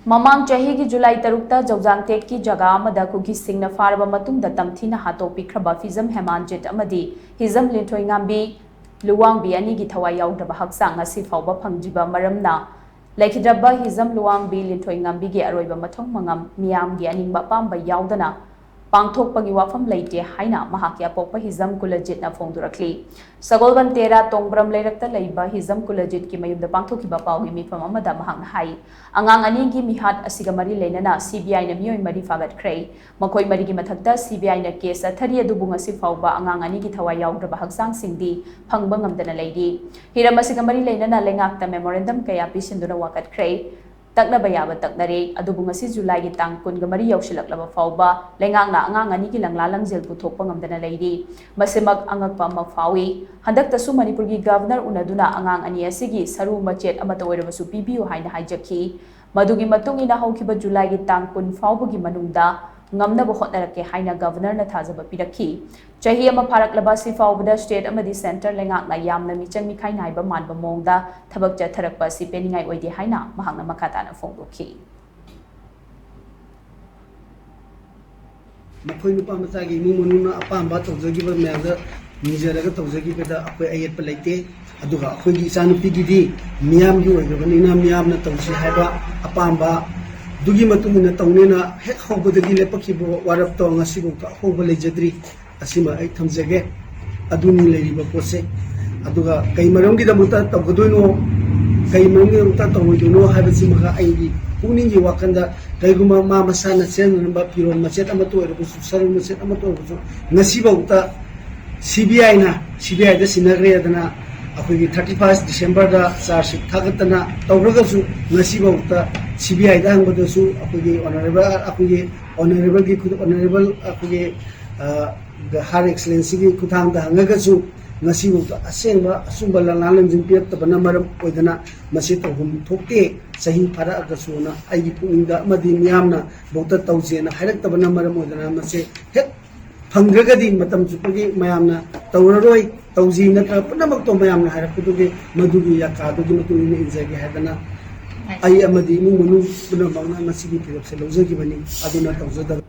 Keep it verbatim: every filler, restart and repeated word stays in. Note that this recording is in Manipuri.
ꯃꯃꯥꯡ ꯆꯍꯤꯒꯤ ꯖꯨꯂꯥꯏ ꯇꯔꯨꯛꯇ ꯖꯧꯖꯥꯡꯇꯦꯛꯀꯤ ꯖꯒꯥ ꯑꯃꯗ ꯀꯨꯀꯤꯁꯤꯡꯅ ꯐꯥꯔꯕ ꯃꯇꯨꯡꯗ ꯇꯝꯊꯤꯅ ꯍꯥꯠꯇꯣꯛꯄꯤꯈ꯭ꯔꯕ ꯐꯤꯖꯝ ꯍꯦꯃꯥꯟꯖꯤꯠ ꯑꯃꯗꯤ ꯍꯤꯖꯝ ꯂꯤꯟꯊꯣꯏꯉꯥꯝꯕꯤ ꯂꯨꯋꯥꯡꯕꯤ ꯑꯅꯤꯒꯤ ꯊꯋꯥꯏ ꯌꯥꯎꯗ꯭ꯔꯕ ꯍꯛꯆꯥꯡ ꯉꯁꯤ ꯐꯥꯎꯕ ꯐꯪꯗ꯭ꯔꯤꯕ ꯃꯔꯝꯅ, ꯂꯩꯈꯤꯗ꯭ꯔꯕ ꯍꯤꯖꯝ ꯂꯨꯋꯥꯡꯕꯤ ꯂꯤꯟꯊꯣꯏꯉꯥꯝꯕꯤꯒꯤ ꯑꯔꯣꯏꯕ ꯃꯊꯧ ꯃꯉꯝ ꯃꯤꯌꯥꯝꯒꯤ ꯑꯅꯤꯡꯕ ꯑꯄꯥꯝꯕ ꯌꯥꯎꯗꯅ ꯄꯥꯡꯊꯣꯛꯄꯒꯤ ꯋꯥꯐꯝ ꯂꯩꯇꯦ ꯍꯥꯏꯅ ꯃꯍꯥꯛꯀꯤ ꯑꯄꯣꯛꯄ ꯍꯤꯖꯝ ꯀꯨꯂꯖꯤꯠꯅ ꯐꯣꯡꯗꯣꯔꯛꯂꯤ꯫ ꯁꯒꯣꯜꯕꯟ ꯇꯦꯔꯥ ꯇꯣꯡꯕ꯭ꯔꯝ ꯂꯩꯔꯛꯇ ꯂꯩꯕ ꯍꯤꯖꯝ ꯀꯨꯂꯖꯤꯠꯀꯤ ꯃꯌꯨꯝꯗ ꯄꯥꯡꯊꯣꯛꯈꯤꯕ ꯄꯥꯎꯒꯤ ꯃꯤꯐꯝ ꯑꯃꯗ ꯃꯍꯥꯛꯅ ꯍꯥꯏ, ꯑꯉꯥꯡ ꯑꯅꯤꯒꯤ ꯃꯤꯍꯥꯠ ꯑꯁꯤꯒ ꯃꯔꯤ ꯂꯩꯅꯅ ꯁꯤ ꯕꯤ ꯑꯥꯏꯅ ꯃꯤꯑꯣꯏ ꯃꯔꯤ ꯐꯥꯒꯠꯈ꯭ꯔꯦ꯫ ꯃꯈꯣꯏ ꯃꯔꯤꯒꯤ ꯃꯊꯛꯇ ꯁꯤ ꯕꯤ ꯑꯥꯏꯅ ꯀꯦꯁ ꯆꯠꯊꯔꯤ, ꯑꯗꯨꯕꯨ ꯉꯁꯤ ꯐꯥꯎꯕ ꯑꯉꯥꯡ ꯑꯅꯤꯒꯤ ꯊꯋꯥꯏ ꯌꯥꯎꯗ꯭ꯔꯕ ꯍꯛꯆꯥꯡꯁꯤꯡꯗꯤ ꯐꯪꯕ ꯉꯝꯗꯅ ꯂꯩꯔꯤ꯫ ꯍꯤꯔꯝ ꯑꯁꯤꯒ ꯃꯔꯤ ꯂꯩꯅꯅ ꯂꯩꯉꯥꯛꯇ ꯃꯦꯃꯣꯔꯦꯟꯗꯝ ꯀꯌꯥ ꯄꯤꯁꯤꯟꯗꯨꯅ ꯋꯥꯀꯠꯈ꯭ꯔꯦ꯫ ꯇꯛꯅꯕ ꯌꯥꯕ ꯇꯛꯅꯔꯦ, ꯑꯗꯨꯕꯨ ꯉꯁꯤ ꯖꯨꯂꯥꯏꯒꯤ ꯇꯥꯡ ꯀꯨꯟꯒ ꯃꯔꯤ ꯌꯧꯁꯤꯜꯂꯛꯂꯕ ꯐꯥꯎꯕ ꯂꯩꯉꯥꯛꯅ ꯑꯉꯥꯡ ꯑꯅꯤꯒꯤ ꯂꯪꯂꯥ ꯂꯪꯖꯦꯜ ꯄꯨꯊꯣꯛꯄ ꯉꯝꯗꯅ ꯂꯩꯔꯤ꯫ ꯃꯁꯤꯃꯛ ꯑꯉꯛꯄ ꯑꯃ ꯐꯥꯎꯏ꯫ ꯍꯟꯗꯛꯇꯁꯨ ꯃꯅꯤꯄꯨꯔꯒꯤ ꯒꯚꯔꯅꯔ ꯎꯅꯗꯨꯅ ꯑꯉꯥꯡ ꯑꯅꯤ ꯑꯁꯤꯒꯤ ꯁꯔꯨ ꯃꯆꯦꯠ ꯑꯃꯠꯇ ꯑꯣꯏꯔꯕꯁꯨ ꯄꯤꯕꯤꯌꯨ ꯍꯥꯏꯅ ꯍꯥꯏꯖꯈꯤ꯫ ꯃꯗꯨꯒꯤ ꯃꯇꯨꯡ ꯏꯟꯅ ꯍꯧꯈꯤꯕ ꯖꯨꯂꯥꯏꯒꯤ ꯇꯥꯡ ꯀꯨꯟ ꯐꯥꯎꯕꯒꯤ ꯃꯅꯨꯡꯗ ꯉꯝꯅꯕ ꯍꯣꯠꯅꯔꯛꯀꯦ ꯍꯥꯏꯅ ꯒꯚꯔꯅꯔꯅ ꯊꯥꯖꯕ ꯄꯤꯔꯛꯈꯤ꯫ ꯆꯍꯤ ꯑꯃ ꯐꯥꯔꯛꯂꯕ ꯑꯁꯤ ꯐꯥꯎꯕꯗ ꯁ꯭ꯇꯦꯠ ꯑꯃꯗꯤ ꯁꯦꯟꯇꯔ ꯂꯩꯉꯥꯛꯅ ꯌꯥꯝꯅ ꯃꯤꯆꯪ ꯃꯤꯈꯥꯏ ꯅꯥꯏꯕ ꯃꯥꯟꯕ ꯃꯑꯣꯡꯗ ꯊꯕꯛ ꯆꯠꯊꯔꯛꯄ ꯑꯁꯤ ꯄꯦꯟꯅꯤꯡꯉꯥꯏ ꯑꯣꯏꯗꯦ ꯍꯥꯏꯅ ꯃꯍꯥꯛꯅ ꯃꯈꯥ ꯇꯥꯅ ꯐꯣꯡꯗꯣꯛꯈꯤ꯫ ꯃꯈꯣꯏ ꯅꯨꯄꯥ ꯃꯆꯥꯒꯤ ꯏꯃꯨꯡ ꯃꯅꯨꯡꯅ ꯑꯄꯥꯝꯕ ꯇꯧꯖꯈꯤꯕ ꯃꯌꯥꯝꯗ ꯅꯤꯖꯔꯒ ꯇꯧꯖꯈꯤꯕꯗ ꯑꯩꯈꯣꯏ ꯑꯌꯦꯠꯄ ꯂꯩꯇꯦ꯫ ꯑꯗꯨꯒ ꯑꯩꯈꯣꯏꯒꯤ ꯏꯆꯥꯅꯨꯄꯤꯒꯤꯗꯤ ꯃꯤꯌꯥꯝꯒꯤ ꯑꯣꯏꯈ꯭ꯔꯕꯅꯤꯅ ꯃꯤꯌꯥꯝꯅ ꯇꯧꯁꯤ ꯍꯥꯏꯕ ꯑꯄꯥꯝꯕꯗꯨꯒꯤ ꯃꯇꯨꯡ ꯏꯟꯅ ꯇꯧꯅꯦꯅ ꯍꯦꯛ ꯍꯧꯕꯗꯒꯤ ꯂꯦꯞꯄꯛꯈꯤꯕ ꯋꯥꯔꯦꯞꯇꯣ ꯉꯁꯤꯐꯥꯎꯗ ꯑꯍꯣꯡꯕ ꯂꯩꯖꯗ꯭ꯔꯤ꯫ ꯑꯁꯤꯃ ꯑꯩ ꯊꯝꯖꯒꯦ꯫ ꯑꯗꯨꯅꯤ ꯂꯩꯔꯤꯕ ꯄꯣꯠꯁꯦ꯫ ꯑꯗꯨꯒ ꯀꯩ ꯃꯔꯝꯒꯤꯗꯃꯛꯇ ꯇꯧꯒꯗꯣꯏꯅꯣ, ꯀꯩ ꯃꯔꯝꯒꯤꯗꯃꯛꯇ ꯇꯧꯔꯣꯏꯗꯣꯏꯅꯣ ꯍꯥꯏꯕꯁꯤꯃꯒ ꯑꯩꯒꯤ ꯄꯨꯛꯅꯤꯡꯒꯤ ꯋꯥꯈꯜꯗ ꯀꯩꯒꯨꯝꯕ ꯃꯥ ꯃꯁꯥꯅ ꯁꯦꯠꯅꯅꯕ ꯐꯤꯔꯣꯜ ꯃꯆꯦꯠ ꯑꯃꯠꯇ ꯑꯣꯏꯔꯕꯁꯨ, ꯁꯔꯨ ꯃꯆꯦꯠ ꯑꯃꯠꯇ ꯑꯣꯏꯔꯕꯁꯨ, ꯉꯁꯤꯐꯥꯎꯗ ꯁꯤ ꯕꯤ ꯑꯥꯏꯅ, ꯁꯤ ꯕꯤ ꯑꯥꯏꯗ ꯁꯤꯟꯅꯈ꯭ꯔꯦꯗꯅ ꯑꯩꯈꯣꯏꯒꯤ thirty first Decemberꯗ charge sheet ꯊꯥꯒꯠꯇꯅ ꯇꯧꯔꯒꯁꯨ, ꯉꯁꯤꯐꯥꯎꯗ ꯁꯤ ꯕꯤ ꯑꯥꯏꯗ ꯍꯪꯕꯗꯁꯨ ꯑꯩꯈꯣꯏꯒꯤ honourable, ꯑꯩꯈꯣꯏꯒꯤ honourableꯒꯤ ꯈꯨ-, honourable ꯑꯩꯈꯣꯏꯒꯤ, ꯑ, Her Excellencyꯒꯤ ꯈꯨꯠꯊꯥꯡꯗ ꯍꯪꯉꯒꯁꯨ ꯉꯁꯤꯐꯥꯎꯗ ꯑꯁꯦꯡꯕ ꯑꯆꯨꯝꯕ ꯂꯪꯂꯥ ꯂꯪꯖꯤꯟ ꯄꯤꯔꯛꯇꯕꯅ ꯃꯔꯝ ꯑꯣꯏꯗꯅ ꯃꯁꯤ ꯇꯧꯐꯝ ꯊꯣꯛꯇꯦ, ꯆꯍꯤ ꯐꯥꯔꯛꯑꯒꯁꯨꯅ ꯑꯩꯒꯤ ꯄꯨꯛꯅꯤꯡꯗ ꯑꯃꯗꯤ ꯃꯤꯌꯥꯝꯅ ꯚꯣꯠꯇ ꯇꯧꯁꯦꯅ ꯍꯥꯏꯔꯛꯇꯕꯅ ꯃꯔꯝ ꯑꯣꯏꯗꯅ ꯃꯁꯤ ꯍꯦꯛ ꯐꯪꯗ꯭ꯔꯒꯗꯤ ꯃꯇꯝ ꯆꯨꯞꯄꯒꯤ ꯃꯌꯥꯝꯅ ꯇꯧꯔꯔꯣꯏ, ꯇꯧꯁꯤ ꯅꯠꯇ꯭ꯔꯒ ꯄꯨꯝꯅꯃꯛꯇꯣ ꯃꯌꯥꯝꯅ ꯍꯥꯏꯔꯛꯄꯗꯨꯒꯤ ꯃꯗꯨꯒꯤ ꯌꯥꯀꯥꯗꯨꯒꯤ ꯃꯇꯨꯡ ꯏꯟꯅ ꯏꯟꯖꯒꯦ ꯍꯥꯏꯗꯅ ꯑꯩ ꯑꯃꯗꯤ ꯏꯃꯨꯡ ꯃꯅꯨꯡ ꯄꯨꯝꯅꯃꯛꯅ ꯉꯁꯤꯒꯤ ꯐꯤꯔꯦꯞꯁꯦ ꯂꯧꯖꯈꯤꯕꯅꯤ꯫ ꯑꯗꯨꯅ ꯇꯧꯖꯗꯕ